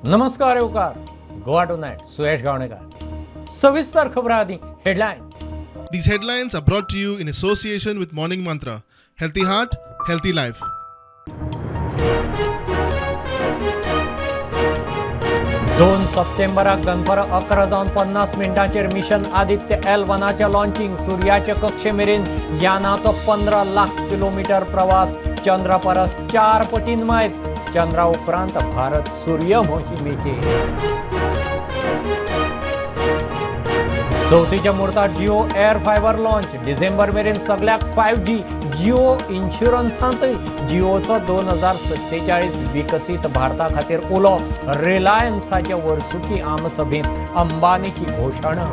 नमस्कार येवकार Goa two night, सुयश गावणेकर. सविस्तर खबरां आदी headlines. These headlines are brought to you in association with Morning Mantra. Healthy heart, healthy life. 2 सप्टेंबराक दनपरां 11 जावन 50 मिनटांचेर मिशन आदित्य एल 1चे लॉन्चिंग. सुर्याचे कक्षे मेरेन यानाचो 15 लाख किलोमिटर प्रवास. चंद्रा परस 4 पटीन मायज. चंद्रा उपरांत भारत सूर्य मोहिमेचेर. चवथीच्या मुहूर्तार जिओ एअर फायबर लॉन्च. डिसेंबर मेरेन सगल्याक 5G. जिओ इन्शुरन्सांतय जिओचो 2047 विकसीत भारता खातीर उलो. रिलायन्साचे वर्सुकी आमसभेंत अंबानीची घोशणा.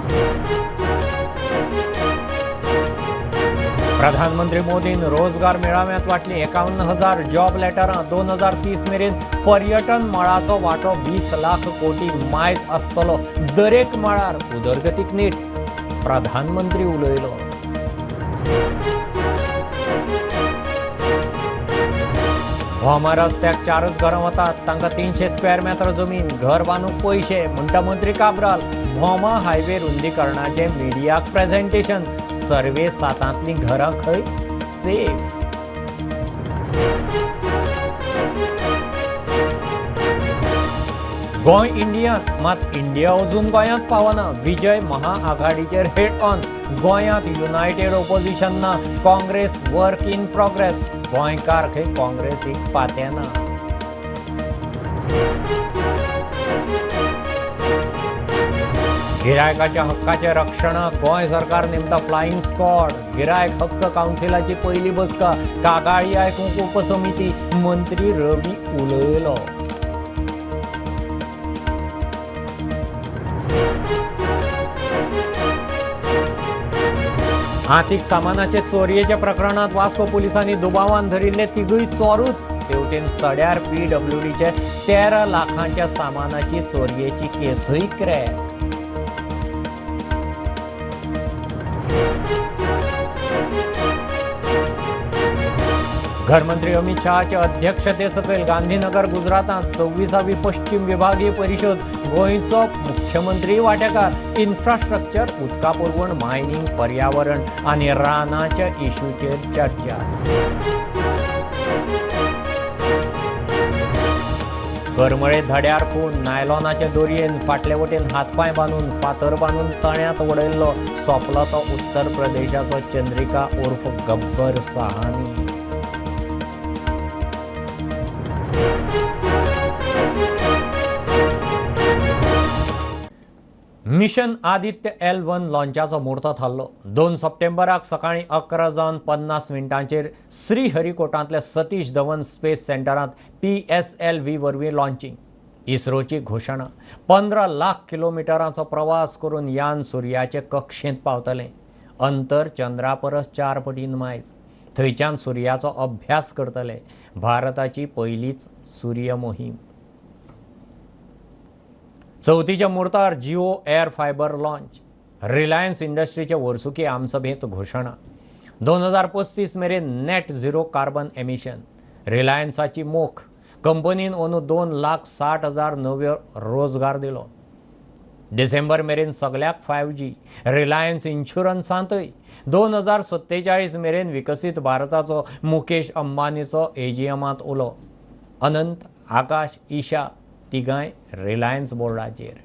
प्रधानमंत्री मोदीन रोजगार मेळाव्यांत वांटली 51,000 जॉब लेटरां. 2030 मेरेन पर्यटन मळाचो वांटो 20 लाख कोटी मायज आसतलो. दरेक मळार उदरगतीक नेट, प्रधानमंत्री उलयलो. भोमा रस्त्याक चारच घरां वतात, तांकां 300 स्क्वेअर मेत्र जमीन, घर बांदूंक पयशे, म्हणटा मंत्री काब्राल. भोमा हायवे रुंदीकरणाचें मिडियाक प्रेझेंटेशन. सर्वे सातांतलीं घरां खंय सेफ. गोंय इंडियांत, मात इंडिया अजून गोंयांत पावना, विजय महाआघाडीचेर हेड ऑन. गोंयांत युनायटेड ओपोजिशन ना, काँग्रेस वर्क इन प्रोग्रेस. गोंयकार खंय काँग्रेसीक पातेना. गिरायकाच्या हक्काच्या रक्षणाक गोंय सरकार नेमता फ्लायिंग स्क्वॉड. गिरायक हक्क कावन्सिलाची पयली बसका. कागाळी आयकूंक उपसमिती. मंत्री रवी उलयलो. आंतीक सामानाचे चोरयेच्या प्रकरणात वास्को पुलिसांनी दुबावान धरिल्ले तिगूय चोरूच. तेवटेन सड्यार पीडब्ल्यूडीचे 13 लाखांच्या सामानाची चोरयेची केसय क्रॅक. घरमंत्री अमित शहाच्या अध्यक्षते सकयल गांधीनगर गुजरातांत 26वी पश्चिम विभागीय परिशद. गोंयचो मुख्यमंत्री वांटेकार. इन्फ्रास्ट्रक्चर, उदका पुरवण, मायनिंग, पर्यावरण आनी रानाच्या इशूचेर चर्चा. करमळे धड्यार खून. नायलॉनाचे दोरयेन फाटले वटेन हातपांय बांदून, फातर बांदून तळ्यांत उडयल्लो. सोंपलो तो उत्तर प्रदेशाचो चंद्रिका उर्फ गब्बर सहानी. मिशन आदित्य एल 1 लॉन्चाचो मुहूर्त थारलो. 2 सप्टेंबराक सकाळीं 11 जावन 50 मिनटांचेर श्रीहरिकोटांतल्या सतीश धवन स्पेस सेंटरांत पीएसएलव्ही वरवीं लॉन्चिंग, इस्रोची घोशणा. 15 लाख किलोमिटरांचो प्रवास करून यान सुर्याचे कक्षेंत पावतलें. अंतर चंद्रा परस 4 पटीन मायज. थंयच्यान सुर्याचो अभ्यास करतले. भारताची पयलीच सूर्य मोहीम. चवथीच्या मुहूर्तार Jio air fibre launch. Reliance इंडस्ट्रीचे वर्सुकी आमसभेंत घोशणा. 2035 मेरेन नॅट झिरो कार्बन एमिशन रिलायन्साची मोख. कंपनीन अंदू 2,60,000 नव्यो रोजगार दिलो. डिसेंबर मेरेन सगल्याक 5G. Reliance इन्शुरन्सांतय 2047 मेरेन विकसीत भारताचो मुकेश अंबानीचो एजीएमांत उलो. अनंत, आकाश, ईशा तिगांय Reliance बोर्डाचेर.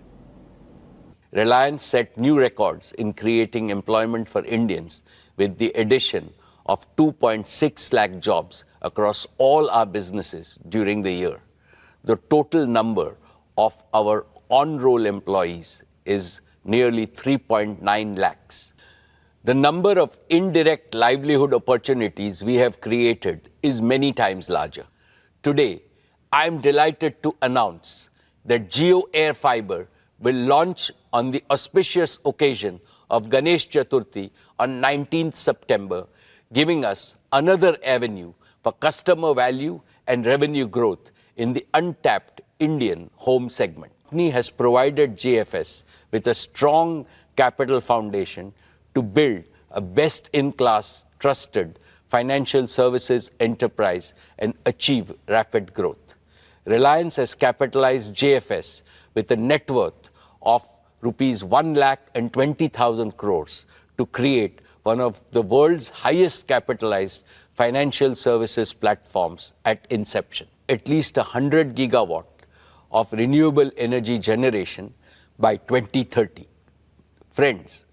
Reliance set new records in creating employment for Indians with the addition of 2.6 lakh jobs across all our businesses during the year. The total number of our on roll employees is nearly 3.9 lakhs. The number of indirect livelihood opportunities we have created is many times larger. Today, I am delighted to announce that Jio Air Fiber will launch on the auspicious occasion of Ganesh Chaturthi on 19th September, giving us another avenue for customer value and revenue growth in the untapped Indian home segment. Company has provided JFS with a strong capital foundation to build a best in class, trusted financial services enterprise and achieve rapid growth. Reliance has capitalized JFS with a net worth of rupees 1,20,000 crores to create one of the world's highest capitalized financial services platforms at inception. At least 100 gigawatt of renewable energy generation by 2030. Friends,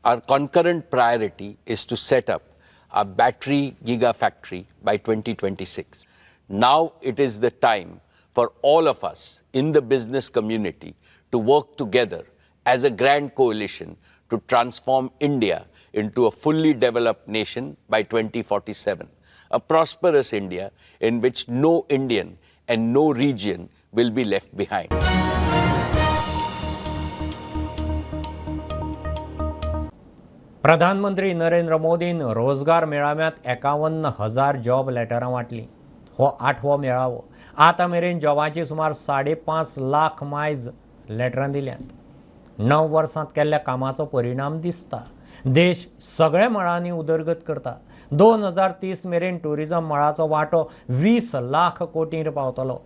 our concurrent priority is to set up a battery gigafactory by 2026. Now it is the time for all of us in the business community to work together as a grand coalition to transform India into a fully developed nation by 2047, a prosperous India in which no Indian and no region will be left behind. प्रधानमंत्री नरेंद्र मोदीन रोजगार मेळाव्यांत 51,000 job लेटरां वांटलीं. हो आठवो मेळावो. आतां मेरेन जॉबाची सुमार 5.5 लाख मायज लेटरां दिल्यांत. 9 वर्सांत केल्ल्या कामाचो परिणाम दिसता. देश सगळ्या मळांनी उदरगत करता. 2030 मेरेन ट्युरिजम मळाचो वांटो 20 लाख कोटींर पावतलो.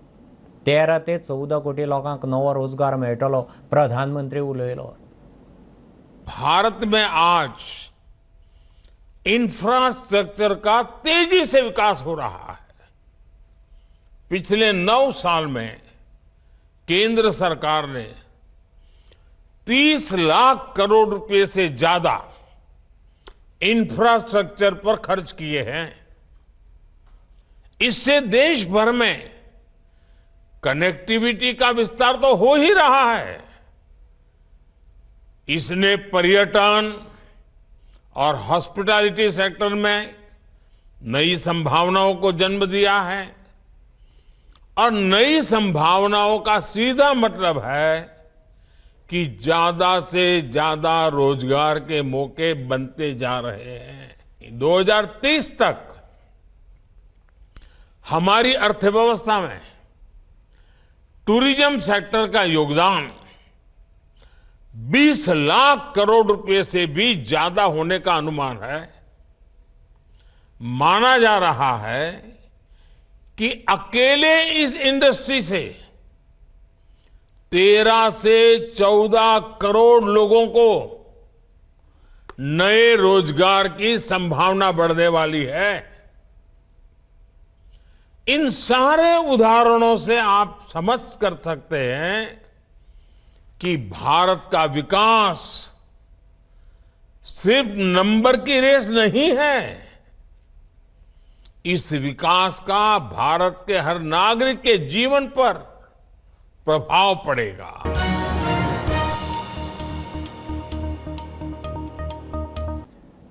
13 ते 14 कोटी लोकांक नवो रोजगार मेळटलो, प्रधानमंत्री उलयलो. भारत में आज इंफ्रास्ट्रक्चर का तेजी से विकास हो रहा है. पिछले 9 साल में केंद्र सरकार ने 30 लाख करोड़ रुपए से ज्यादा इंफ्रास्ट्रक्चर पर खर्च किए हैं. इससे देश भर में कनेक्टिविटी का विस्तार तो हो ही रहा है, इसने पर्यटन और हॉस्पिटैलिटी सेक्टर में नई संभावनाओं को जन्म दिया है. और नई संभावनाओं का सीधा मतलब है कि ज्यादा से ज्यादा रोजगार के मौके बनते जा रहे हैं. 2030 तक हमारी अर्थव्यवस्था में टूरिज्म सेक्टर का योगदान 20 लाख करोड़ रुपए से भी ज्यादा होने का अनुमान है. माना जा रहा है कि अकेले इस इंडस्ट्री से 13 से 14 करोड़ लोगों को नए रोजगार की संभावना बढ़ने वाली है. इन सारे उदाहरणों से आप समझ कर सकते हैं कि भारत का विकास सिर्फ नंबर की रेस नहीं है. इस विकास का भारत के हर नागरिक के जीवन पर प्रभाव पड़ेगा.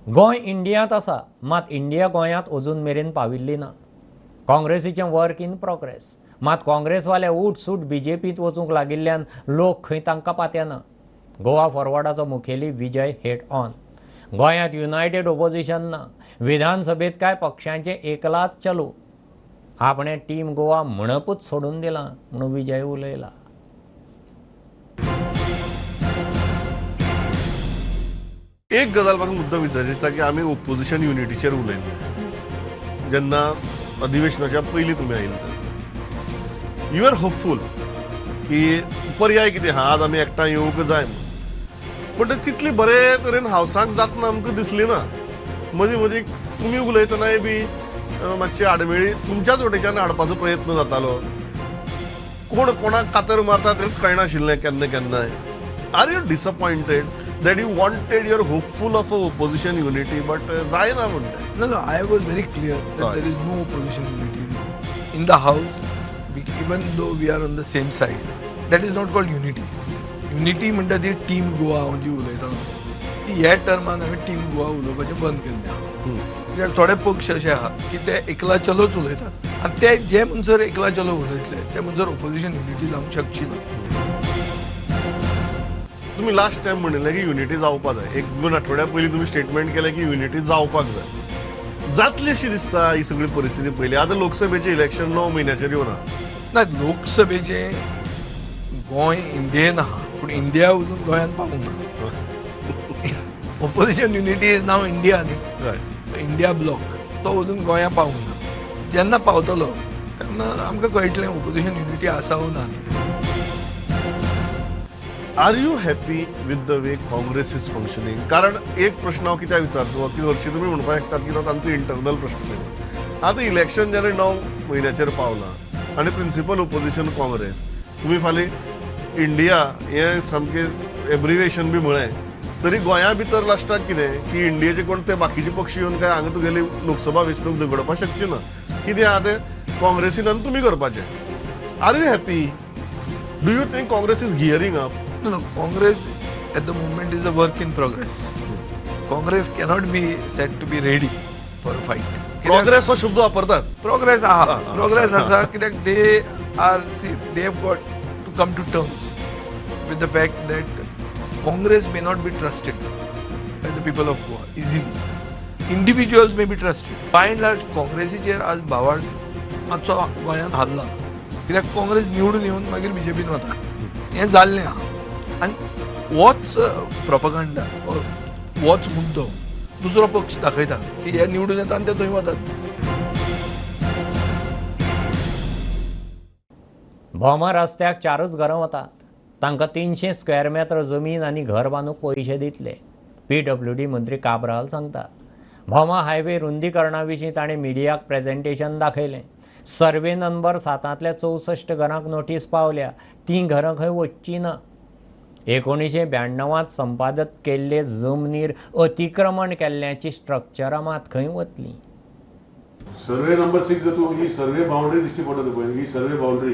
गोंय इंडियांत आसा, मात इंडिया गोंयांत अजून मेरेन पाविल्ली ना. काँग्रेसीचें वर्क इन प्रोग्रेस, मात काँग्रेसवाले उठसूट बीजेपींत वचूंक लागिल्ल्यान लोक खंय तांकां पात्याना. गोवा फॉरवर्डाचो मुखेली विजय हेड ऑन. गोंयांत युनायटेड ओपोजिशन ना. विधानसभेत काय पक्षांचें एकलाच चलो. आपणें टीम गोवा म्हणपूच सोडून दिलां म्हणून विजय उलयला. एक गजाल म्हाका मुद्दम विचारची दिसता की आमी ओपोजिशन युनिटीचेर उलयल्ले जेन्ना अधिवेशनाच्या पयलीं तुमी आयिल्ले तेन्ना. You are hopeful की पर्याय कितें आहा, आज आमी एकठांय येवंक जाय म्हूण, पूण ते तितले बरे तरेन हावसाक जातना आमकां दिसली ना. मदीं मदीं तुमी उलयतनाय बी मातशी आडमेळी तुमच्याच वटेच्यान हाडपाचो प्रयत्न जातालो. कोण कोणाक कातर मारता तेंच कळनाशिल्लें केन्ना केन्नाय. Are you disappointed that you wanted, you're hopeful of a opposition unity, but जायना म्हणटा? No, no, I was very clear that there is no opposition unity in the house. Even though we are on the same side, that is not called unity. Unity म्हणटा ती team Goa हांव जी उलयता ती ह्या टर्मान हांवें टीम गोवा उलोवपाचें बंद केल्लें. कित्याक थोडे पक्ष अशे आहा की ते एकला चलोच उलयतात आनी ते जे म्हणसर एकला चलो उलयतले ते म्हणसर ओपोजिशन युनिटी जावंक शकची ना. तुमी लास्ट टायम म्हणिल्लें की युनिटी जावपाक जाय. 1-2 आठवड्या पयलीं तुमी स्टेटमेंट केलें की युनिटी जावपाक जाय. जातली अशी दिसता ही सगळी परिस्थिती पयली. आतां लोकसभेचें इलेक्शन 9 म्हयन्याचेर येवन आहा. ना, लोकसभेचें गोंय इंडियेन आहा, पूण इंडिया अजून गोंयांत पावूंक ना. Opposition unity is now India न्ही, इंडिया ब्लॉक तो अजून गोंयांत पावूंक ना. जेन्ना पावतलो तेन्ना आमकां कळटलें ओपोजिशन युनिटी आसा वो ना ती. Are you happy with the way Congress is functioning? कारण एक प्रश्न हांव कित्याक विचारता की हरशीं तुमी म्हणपाक शकतात की तो तांचो इंटरनल प्रश्न न्ही. आतां इलेक्शन जेन्ना 9 म्हयन्याचेर पावलां आनी प्रिंसिपल ओपोजिशन काँग्रेस, तुमी फाल्यां इंडिया हें सामकें एब्रिवेशन बी म्हळें तरी गोंया भितर लास्टाक कितें की इंडियेचे कोण ते बाकीचे पक्ष येवन काय हांगा तुगेली लोकसभा वेंचणूक झगडपाक शकचे ना. कितें आहा तें काँग्रेसीन आनी तुमी करपाचें. Are you happy? Do you think Congress is gearing up? No, Congress at the moment is a work in progress. Congress cannot be said to be ready for a fight. Progress हो शब्द वापरतात. Progress आहा, progress आसा कित्याक they are see they have got to come to terms with the fact that Congress may not be trusted by the people of Goa easily. Individuals may be trusted. By and large काँग्रेसीचेर आज भावार्थ मातसो गोंयांत हाल्ला कित्याक काँग्रेस निवडून येवन मागीर बीजेपीन वता हें जाल्लें आहा. आनी होच प्रोपगंडा होच मुद्दो दुसरो पक्ष दाखयता की हे निवडून येता आनी ते थंय वतात. भोमा रस्त्याक 4च घरां वतात. तांकां 300 स्क्वेअर मेत्र जमीन आनी घर बांदूंक पयशे दितले, PWD मंत्री काब्राल सांगता. भोमा हायवे रुंदीकरणा विशीं ताणें मिडियाक प्रेजेंटेशन दाखयलें. सर्वे नंबर 7 64 घरांक नोटीस पावल्या, तीं घरां खंय वचचीं ना. 1992 संपादत केल्ले जमनीर अतिक्रमण केल्ल्याची स्ट्रक्चरां मात खंय वतलीं. सर्वे नंबर 6 जातून ही सर्वे बाउंड्री दिश्टी पडटा पळय, ही सर्वे बाउंड्री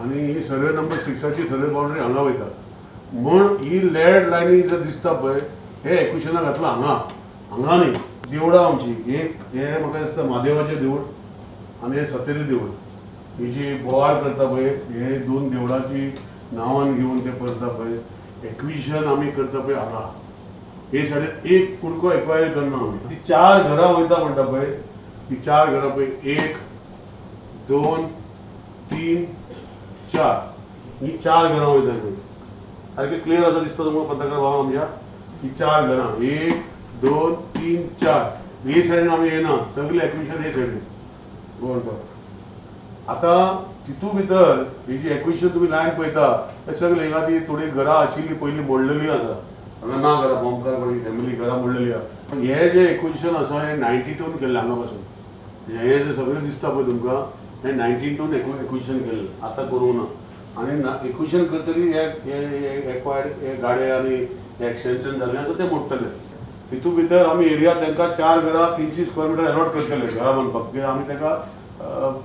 आनी ही सर्वे नंबर 6ची सर्वे बाउंड्री हांगा वयता म्हूण ही लँड लायनी जर दिसता पळय हे एक्विशना घातलां हांगा, हांगा न्ही. देवळां आमची एक हे म्हाका दिसता म्हादेवाचें देवूळ आनी हे सतेरी देवूळ, ही जी बोवाळ करता पळय हे 2 देवळाची नांवान घेवन ते करता पळय एक्विशन आमी करता पळय हांगा. हे सायडीन एक कुडको एक्वायर करना आमी. ती 4 घरां वयता म्हणटा पळय, ती 4 घरां पळय 1 2 3 4 ही 4 घरां वयता पळय. सारकें क्लियर आसा दिसता तुमकां पत्रकार भाव आमच्या? ही 4 घरां 1 2 3 4 हे सायडीन आमी येना, सगळें एक्विशन हे सायडीन गोवन. आतां तितू भितर ही जी एक्विशन तुमी लायन पळयता हे सगळे हिंगा ती थोडी घरां आशिल्ली पयलीं मोडलेली आसा, हांगा ना घरां बोमकार कोणी फॅमिली घरां मोडलेली आसा. पण हे जे एक्विशन आसा हे 92 केल्लें हांगा पासून, हे जे सगळें दिसता पळय तुमकां हे 92 एक्विशन केल्लें, आतां करूंक ना. आनी एक्विशन करतरी हे एक्वायर्ड हे गाडे आनी एक्सटेन्शन जाल्लें आसा तें मोडटले. तितू भितर आमी एरिया तांकां 4 घरां 300 स्क्वेअर मिटर अलॉट करतले घरां बांदपाक, कित्याक आमी तांकां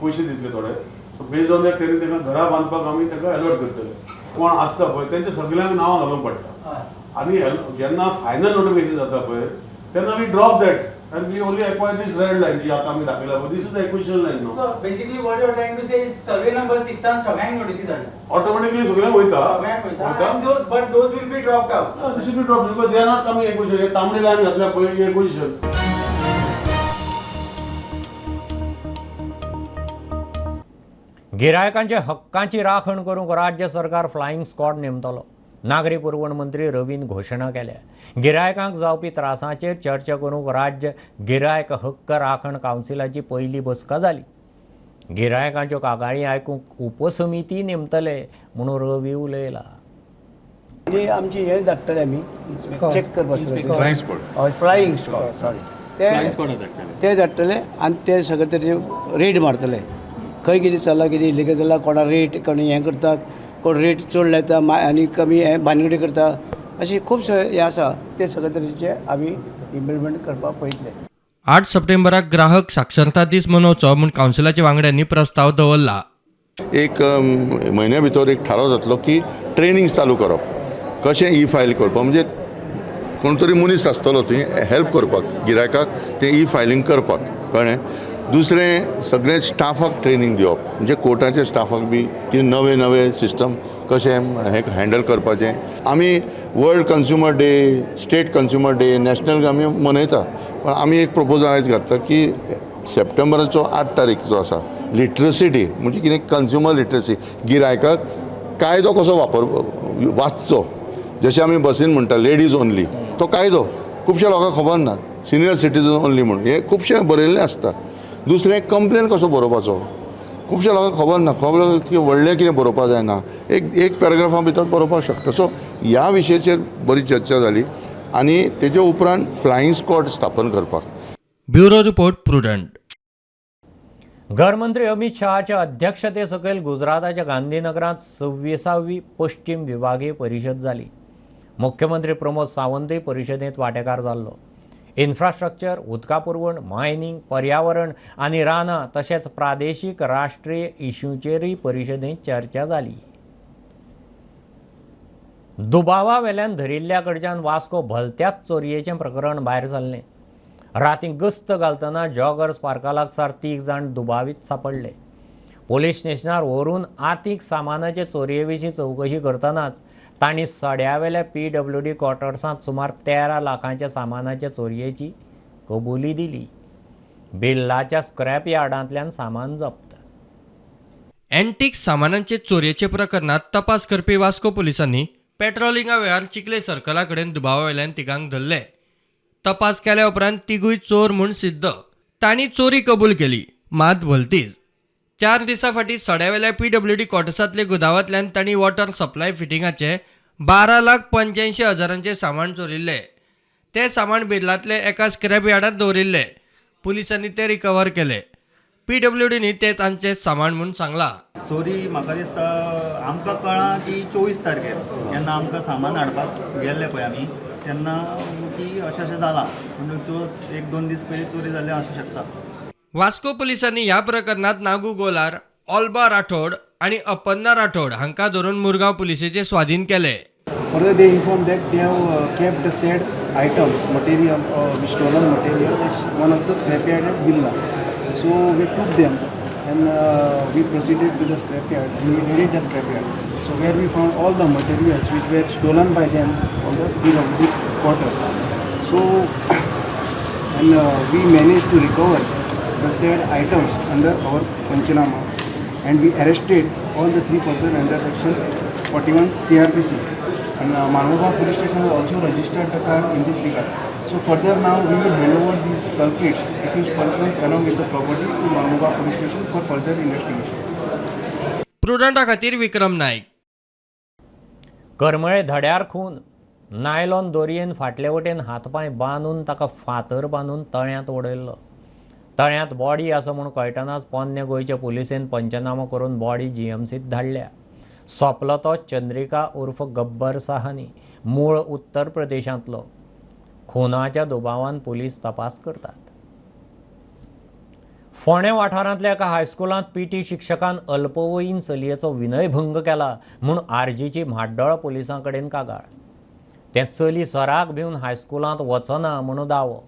पयशे दितले थोडे. सो बेज्ड ऑन that तेणी तांकां घरां बांदपाक आमी तांकां अलॉट करतले. कोण आसता पळय तेंच्या सगल्यांक नांवां घालूंक पडटा आनी जेन्ना फायनल नोटिफिकेशन जाता पळय तेन्ना we drop that and we only acquire this red line जी आतां आमी दाखयला पळय, this is the acquisition line. So basically what you are trying to say is survey number 6 सगळ्यांक नोटीसी धाडल्या, ऑटोमॅटिकली सगळ्यांक वयता, सगळ्यांक वयता, but those will be dropped out. This will be dropped because they are not coming acquisition. हे तांबडी line घातल्या पळय ही एक्विजिशन. गिरायकांच्या हक्कांची राखण करूंक राज्य सरकार फ्लायिंग स्क्वॉड नेमतलो, नागरी पुरवण मंत्री रवीन घोशणा केल्या. गिरायकांक जावपी त्रासांचेर चर्चा करूंक राज्य गिरायक हक्क राखण कावन्सिलाची पयली बसका जाली. गिरायकांच्यो कागाळी आयकूंक उपसमिती नेमतले म्हणून रवी उलयला. म्हणजे आमची हे धाडटले आमी चॅक करपाक, फ्लायिंग स्क्वॉड सॉरी, ते धाडटले आनी ते सगळे तेजे रेट मारतले, खंय कितें चल्लां, कितें इलिगल चल्लां, कोणा रेट कोणी हें करता, कोण रेट चड लायता आनी कमी हें भानगडी करता, अशें खुबशे हें आसा ते सगळे तरेचे आमी इम्प्लिमेंट करपाक पळयतले. 8 सप्टेंबराक ग्राहक साक्षरता दीस मनोवचो म्हूण कावन्सिलाच्या वांगड्यांनी प्रस्ताव दवरला. एक म्हयन्या भितर एक थाराव जातलो की ट्रेनिंग चालू करप, कशें ई फायल करपाक, म्हणजे कोण तरी मनीस आसतलो थंय हेल्प करपाक गिरायकाक तें ई फायलींग करपाक, कळ्ळें. दुसरें सगळे स्टाफाक ट्रेनींग दिवप, म्हणजे कोर्टाच्या स्टाफाक बी की नवे नवे सिस्टम कशें हें हँडल करपाचें. आमी world consumer day, state consumer day, national आमी मनयता, पण आमी एक प्रपोजल आयज घातला की सप्टेंबराचो 8 तारीख जो आसा लिटरसी डे, म्हणजे कितें कंज्युमर लिटरसी, गिरायकाक कायदो कसो वापर वाचचो, जशें आमी बसीन म्हणटा लेडीज ओनली, तो कायदो खुबश्या लोकांक खबर ना, सिनियर सिटीजन ओनली म्हणून हें खुबशें बरयल्लें आसता. दुसरें कंप्लेन कसो बरोवपाचो, खुबश्या लोकांक खबर ना, खबर की व्हडलें कितें बरोवपाक जायना, एक एक पॅराग्राफा भितर बरोवपाक शकता. सो ह्या विशयाचेर बरी चर्चा जाली आनी तेजे उपरांत फ्लायींग स्क्वॉड स्थापन करपाक. Bureau report, Prudent. घरमंत्री अमित शहाच्या अध्यक्षते सकयल गुजराताच्या गांधीनगरांत 26वी पश्चिम विभागीय परिशद जाली. मुख्यमंत्री प्रमोद सावंतय परिशदेंत वांटेकार जाल्लो. इन्फ्रास्ट्रक्चर, उदका पुरवण, मायनींग, पर्यावरण आनी रानां तशेंच प्रादेशीक राष्ट्रीय इश्यूचेरूय परिशदेंत चर्चा जाली. दुबावा वेल्यान धरिल्ल्या कडच्यान वास्को भलत्याच चोरयेचें प्रकरण भायर सरलें. राती गस्त घालतना जॉगर्स पार्का लागसार 3 जाण दुबावीत सापडले. पोलीस स्टेशनार व्हरून आतीक सामानाचे चोरये विशीं चवकशी करतनाच तांणी सड्यावेल्या PWD क्वॉर्टर्सांत सुमार 13 लाखांच्या सामानाचे चोरयेची कबुली दिली. बिल्लाच्या स्क्रॅप यार्डांतल्यान सामान जप्त. एन्टीक सामानांचे चोरयेचे प्रकरणात तपास करपी वास्को पुलिसांनी पेट्रोलिंगा वेळार चिखले सर्कला कडेन दुबावा वेल्यान तिगांक धरले. तपास केल्या उपरांत तिगूय चोर म्हूण सिद्ध. तांणी चोरी कबूल केली, मात भलतीच. 4 दिसां फाटीं सड्यावेल्या PWD क्वॉर्टर्सांतले गुदावांतल्यान तांणी वॉटर सप्लाय फिटिंगाचे 12,85,000 सामान चोरिल्लें. तें सामान बिर्लांतले एका स्क्रॅप यार्डांत दवरिल्लें. पुलिसांनी तें रिकवर केलें. PWDनी तें तांचें सामान म्हूण सांगलां. चोरी म्हाका दिसता आमकां कळ्ळां की 24 तारखेर जेन्ना आमकां सामान हाडपाक गेल्ले पळय आमी, तेन्ना की अशें अशें जालां म्हणून चोर 1-2 दीस पयलीं चोरी जाल्ली आसूं शकता. वास्को पुलिसांनी ह्या प्रकरणात नागू गोलार, ऑल्बा राठोड आनी अपन्ना राठोड हांकां धरून मुरगांव पुलिसेचे स्वाधीन केले. Further, they informed that they have kept the said items, material, stolen material, that's one of the scrapyard at Birla. So we took them and we proceeded to the scrapyard and we raided the scrapyard. So where we found all the materials which were stolen by them from the PWD quarters. So and we managed to recover the said items under our Panchanama, and we arrested all the 3 persons under section 41 CRPC. And Marmugao police station has also registered the car in this regard. So further now we will hand over these culprits, accused persons along with the property to Marmugao police station for further investigation. प्रुडंटा खातीर विक्रम नाईक. करमळे धड्यार खून. Nylon दोरयेन फाटले वटेन हातपांय बांदून ताका फातर बांदून तळ्यांत उडयल्लो. तळ्यांत बॉडी आसा म्हूण कळटनाच पोन्ने गोंयच्या पुलिसेन पंचनामो करून बॉडी GMCत धाडल्या. सोंपलो तो चंद्रिका उर्फ गब्बर साहनी, मूळ उत्तर प्रदेशांतलो. खुनाच्या दुबावान पुलीस तपास करतात. फोंडें वाठारांतल्या एका हायस्कुलांत PT शिक्षकान अल्पवयीन चलयेचो विनयभंग केला म्हूण आरजीची म्हाड्डोळा पुलिसां कडेन कागाळ. तें चली सराक भिवन हायस्कुलांत वचना म्हूण दावो.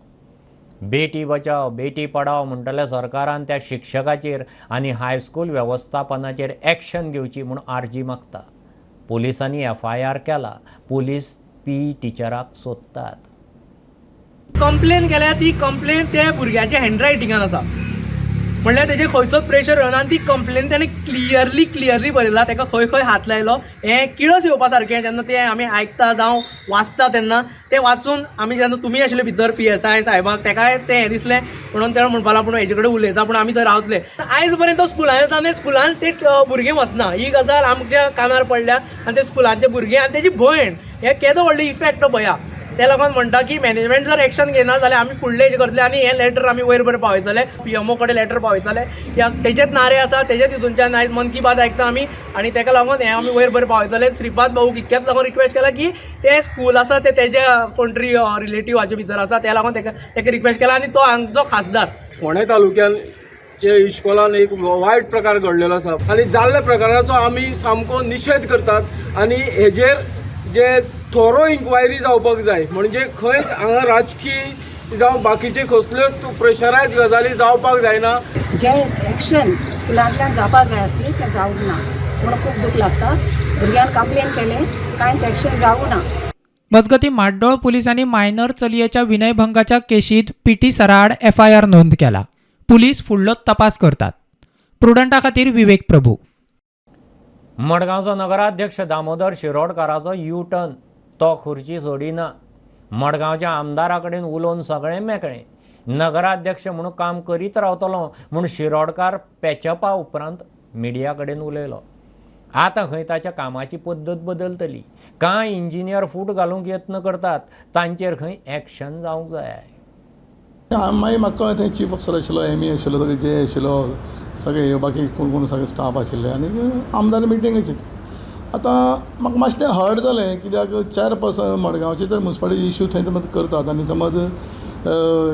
बेटी बचाव बेटी पढाव म्हणटल्या सरकारान त्या शिक्षकाचेर आनी हायस्कूल वेवस्थापनाचेर एक्शन घेवची म्हूण आरजी मागता. पुलिसांनी FIR केला. पुलीस पी टिचराक सोदतात. कंप्लेन केल्या ती कंप्लेन त्या भुरग्याच्या हँडरायटिंगान आसा, म्हणल्यार तेजेर खंयचोच प्रेशर येवना आनी ती कंप्लेन तेणें क्लियरली बरयला. तेका खंय खंय हात लायलो हें किळस येवपा सारकें. जेन्ना तें आमी आयकता जावं वाचता तेन्ना तें वाचून आमी जेन्ना तुमी आशिल्ले भितर PSI साहेबाक तेकाय तें हें दिसलें म्हणून तेणें म्हणपाक लागलो पूण हेजे कडेन उलयता पूण आमी थंय रावतले. आयज पर्यंत तो स्कुलान येता आनी स्कुलान ते भुरगीं वचना ही गजाल आमच्या कानार पडल्या. आनी ते स्कुलाचे भुरगे आनी तेजी भयण हे केदो व्हडलो इफेक्ट पळया. ते लोकांक म्हणटा की मॅनेजमेंट जर एक्शन घेयना जाल्यार आमी फुडलें हेजें करतले आनी हें लेटर आमी वयर बरें पावयतले, PMO कडेन लेटर पावयतले की तेजेच नारे आसा, तेजेच हितूनच्यान आयज मन की बात आयकता आमी आनी तेका लागून हें आमी वयर बरें पावयतले. श्रीपाद भाऊक इतक्याच लागून रिक्वेस्ट केला की तें स्कूल आसा तें तेज्या कोण तरी रिलेटिव्हाच्या भितर आसा, त्या लागून तेका रिक्वेस्ट केला आनी तो हांगचो खासदार. फोंडें तालुक्यान जे इश्कोलान एक वायट प्रकार घडलेलो आसा आनी जाल्ल्या प्रकाराचो आमी सामको निशेध करतात आनी हेजेर जे थोरो इन्क्वायरी जावपाक जाय, म्हणजे खंयच हांगा राजकी जावं बाकीचे कसल्योच प्रेशरायज गजाली जावपाक जायना. जे एक्शन स्कुलांतल्यान जावपाक जाय आसली तें जावंक ना म्हणून खूब दूख लागता. भुरग्यान कंप्लेन केलें, कांयच एक्शन जावूं ना. मजगतीं म्हाड्डोळ पुलिसांनी मायनर चलयेच्या विनयभंगाच्या केशींत पीटी सराआड एफआयआर नोंद केला. पुलीस फुडलो तपास करतात. प्रुडंटा खातीर विवेक प्रभू. मडगांवचो नगराध्यक्ष दामोदर शिरोडकाराचो यू टर्न, तो खुर्ची सोडिना. मडगांवच्या आमदारा कडेन उलोवन सगळें मेकळें. नगराध्यक्ष म्हणून काम करीत रावतलो म्हूण शिरोडकार पॅचपा उपरांत मिडिया कडेन उलयलो. आतां खंय ताच्या कामाची पद्दत बदलतली. कांय इंजिनियर फूट घालूंक यत्न करतात, तांचेर खंय एक्शन जावंक जाय. मागीर म्हाका कळ्ळें थंय चीफ ऑफिसर आशिल्लो, एम ई आशिल्लो, सगळे जे आशिल्लो, सगळे बाकी कोण कोण सगळे स्टाफ आशिल्ले आनी आमदार मिटींग आशिल्ली. आतां म्हाका मातशें तें हर्ट जालें कित्याक चेअरपर्सन मडगांवचे तर मुन्सिपालिटी इशू थंय समज करतात आनी समज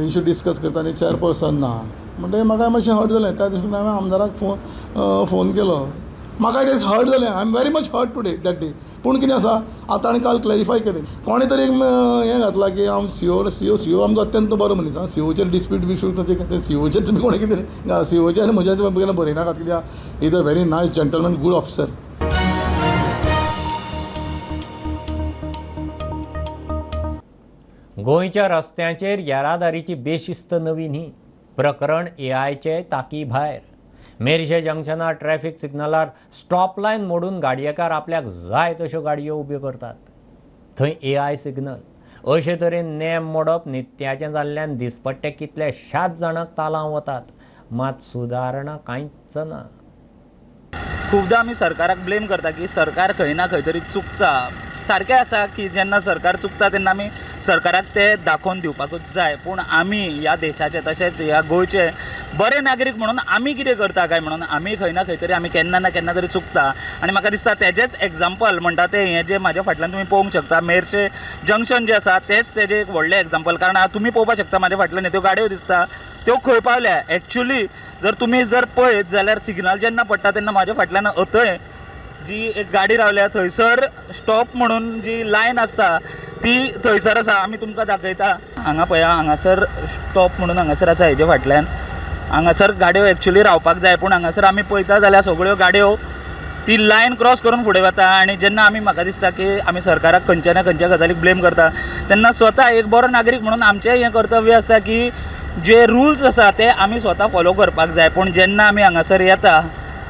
इशू डिस्कस करता आनी चेअरपर्सन ना म्हणटकीर म्हाका मातशें हर्ट जालें. त्या दृश्टीन हांवें आमदाराक फोन केलो. म्हाका तें हर्ट जालें. I am very much hurt today that day. पूण कितें आसा आतां ताणें काल क्लॅरिफाय केलें. कोणें तरी एक हें घातलां की हांव सीओ सीओ सीओ आमचो अत्यंत बरो मनीस आं. सीओचेर डिस्प्यूट बिस्प्यूट ते सीओचेर तुमी कोणें कितें सीओचेर आनी म्हज्या केन्ना बरयनाकात कित्याक is a very nice gentleman, good officer. गोंयच्या रस्त्यांचेर येरादारीची बेशिस्त नवी न्ही. प्रकरण एआयचे ताकी भायर. मेरशे जंक्शनार ट्रॅफिक सिग्नलार स्टॉप लायन मोडून गाडयेकार आपल्याक जाय तश्यो गाडयो उब्यो करतात. थंय एआय सिग्नल. अशे तरेन नेम मोडप नित्याचें जाल्ल्यान दिसपट्टे कितल्याशाच जाणांक तालांव वतात, मात सुदारणा कांयच ना. खुबदां आमी सरकाराक ब्लेम करता की सरकार खंय ना खंय तरी चुकता. सारकें आसा की जेन्ना सरकार चुकता तेन्ना आमी सरकाराक तें दाखोवन दिवपाकूच जाय, पूण आमी ह्या देशाचे तशेंच ह्या गोंयचे बरे नागरीक म्हणून आमी कितें करता काय म्हणून आमी खंय ना खंय तरी आमी केन्ना ना केन्ना तरी चुकता. आनी म्हाका दिसता तेजेंच एग्जाम्पल म्हणटा तें हें जें म्हाज्या फाटल्यान तुमी पळोवंक शकता मेरशे जंक्शन जें आसा तेंच तेजें एक व्हडलें एग्जाम्पल. कारण तुमी पळोवपाक शकता म्हाज्या फाटल्यान त्यो गाडयो दिसता त्यो खंय पावल्या. एक्चुली जर तुमी जर पळयत जाल्यार सिग्नल जेन्ना पडटा तेन्ना म्हाज्या फाटल्यान अथंय जी एक गाडी रावल्या थंयसर स्टॉप म्हणून जी लायन आसता ती थंयसर आसा. आमी तुमकां दाखयता हांगा पळया, हांगासर स्टॉप म्हणून हांगासर आसा. हेजे फाटल्यान हांगासर गाडयो एक्चुली रावपाक जाय, पूण हांगासर आमी पळयता जाल्यार सगळ्यो गाडयो ती लायन क्रॉस करून फुडें वता. आनी जेन्ना आमी म्हाका दिसता की आमी सरकाराक खंयच्या ना खंयच्या गजालीक ब्लेम करता तेन्ना स्वता एक बरो नागरीक म्हणून आमचें हें कर्तव्य आसता की जे रुल्स आसा ते आमी स्वता फॉलो करपाक जाय. पूण जेन्ना आमी हांगासर येता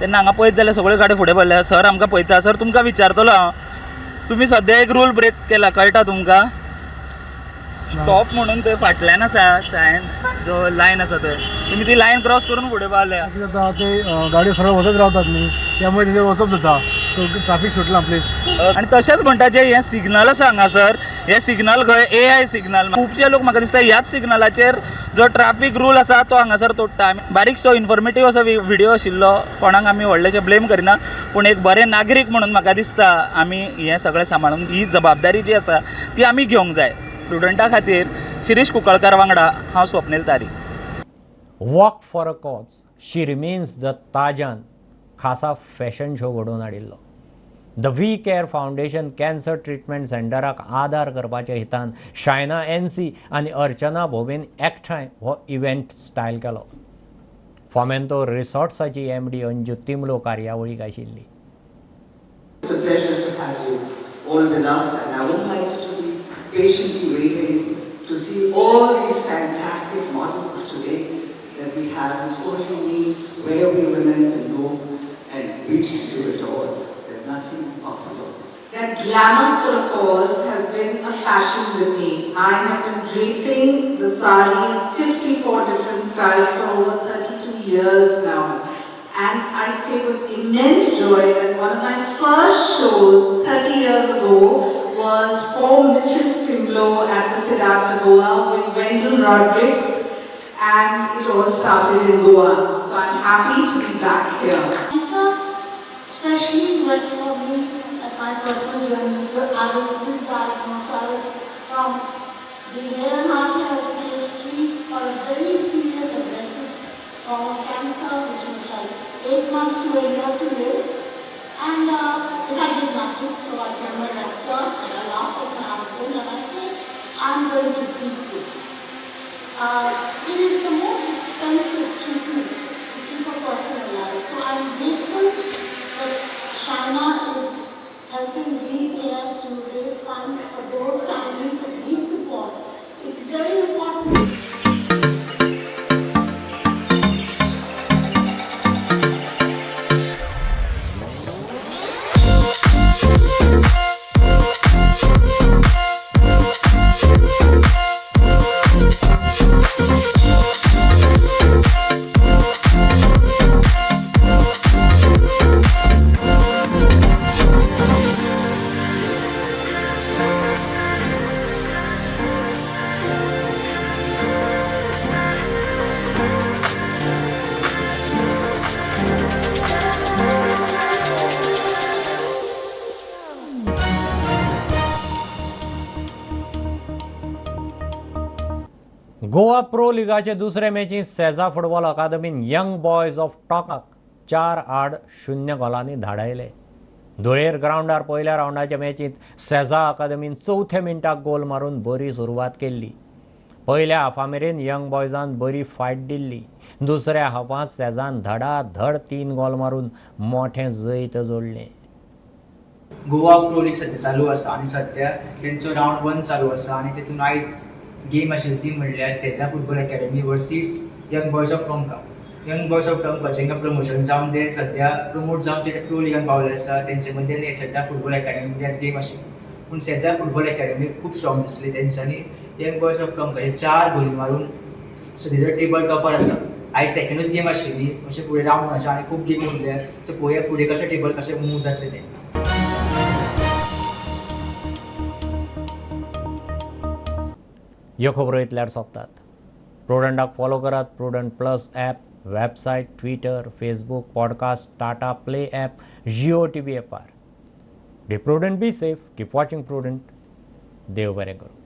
तेन्ना हांगा पळयत जाल्यार सगळ्यो गाडयो फुडें पडल्या. सर आमकां पळयता, सर तुमकां विचारतलो हांव, तुमी सद्या एक रूल ब्रेक केला कळटा तुमकां? स्टॉप म्हणून थंय फाटल्यान आसा सायन जो लायन आसा थंय तुमी ती लायन क्रॉस करून फुडें पावल्या. कितें जाता ते गाडयो सरळ वचत रावतात न्ही, त्यामुळे तेजेर वचप जाता. सो ट्राफीक सुटला प्लीज. आनी तशेंच म्हणटा जें हें सिग्नल आसा हांगासर, हें सिग्नल खंय एआय सिग्नल. खुबशे लोक म्हाका दिसता ह्याच सिग्नलाचेर जो ट्राफीक रूल आसा तो हांगासर तोडटा. बारीकसो इन्फॉर्मेटीव असो व्हिडियो आशिल्लो, कोणाक आमी व्हडलेशें ब्लेम करिना, पूण एक बरें नागरीक म्हणून म्हाका दिसता आमी हें सगळें सांबाळून ही जबाबदारी जी आसा ती आमी घेवंक जाय. प्रुडंटा खातीर शिरीष कुंकळकार वांगडा हांव Swapnil Tari. Walk for a cause Shirmeens the ताजान खासा फॅशन शो घडोवन हाडिल्लो. The We Care Foundation cancer treatment सेंटराक आदार करपाच्या हितान शायना एनसी आनी अर्चना भोबेन एकठांय हो इव्हेंट स्टायल केलो. फोमेंतो रिसॉर्ट्साची एमडी अंजू तिमलो कार्यावळीक आशिल्ली. It's a pleasure to have you all with us, and I would like you to be patiently waiting to see all these fantastic models of today that we have, which only means where we women can go and we can do it all. There's nothing impossible. That glamour for a cause has been a passion with me. I have been draping the sari in 54 different styles for over 32 years now. And I say with immense joy that one of my first shows 30 years ago was for Mrs. Timblo at the Siddhartha Goa with Wendell Rodrigues, and it all started in Goa. So I'm happy to be back here. Cancer especially went for me at my personal journey. I was misdiagnosed, so I was from being hale and hearty at stage 3 for a very serious aggressive form of cancer, which was like 8 months to a year to live. And if I did nothing, so I turned my doctor and I laughed at my husband and I said, I'm going to beat this. It is the most expensive treatment to keep a person alive. So I'm grateful that Shaina is helping We Care to raise funds for those families that need support. It's very important. Goa pro लिगाचे दुसरे मॅचींत Sesa football अकादमीन young boys of टॉकाक 4-0 गोलांनी धाडायले. धुळेर ग्रावंडार पयल्या रावंडाच्या मॅचींत सेजा अकादमीन चवथ्या मिनटाक गोल मारून बरी सुरवात केल्ली. पयल्या हाफा मेरेन यंग बॉयजान बरी फायट दिल्ली. दुसऱ्या हाफांत सेजान धडाधड 3 गोल मारून मोठें जैत जोडलें. गोवा प्रो लीग सद्या चालू आसा आनी सद्या तेंचो रावंड 1 चालू आसा आनी तेतून आयज गेम आशिल्ली ती म्हणल्यार Seza football academy versus young boys of Tonka. Young boys of Tonka जेंकां प्रमोशन जावन ते सद्या प्रमोट जावन ते प्रो लिगान पावले आसा तेंचे मदीं आनी सेजा फुटबॉल अकॅडमी मदीं आयज गेम आशिल्ली. पूण सेजा फुटबॉल अकॅडमी खूब स्ट्रॉंग दिसली. तेंच्यांनी यंग बॉयज ऑफ टोंकाचे 4 गोली मारून सद्या टेबल टॉपर आसा. आयज सेकंडूच गेम आशिल्ली, अशें फुडें रावंड अशें आनी खूब गेमी उरल्या, सो पळोवया फुडें कशें टेबल कशें मूव जातलें तें. ह्यो खबरो इतल्यार सोंपतात. प्रुडंटाक फॉलो करात. Prudent plus app, website, Twitter, Facebook, podcast, Tata play app, Jio TV ॲपार. Be prudent, be safe, keep watching Prudent. देव बरें करूं.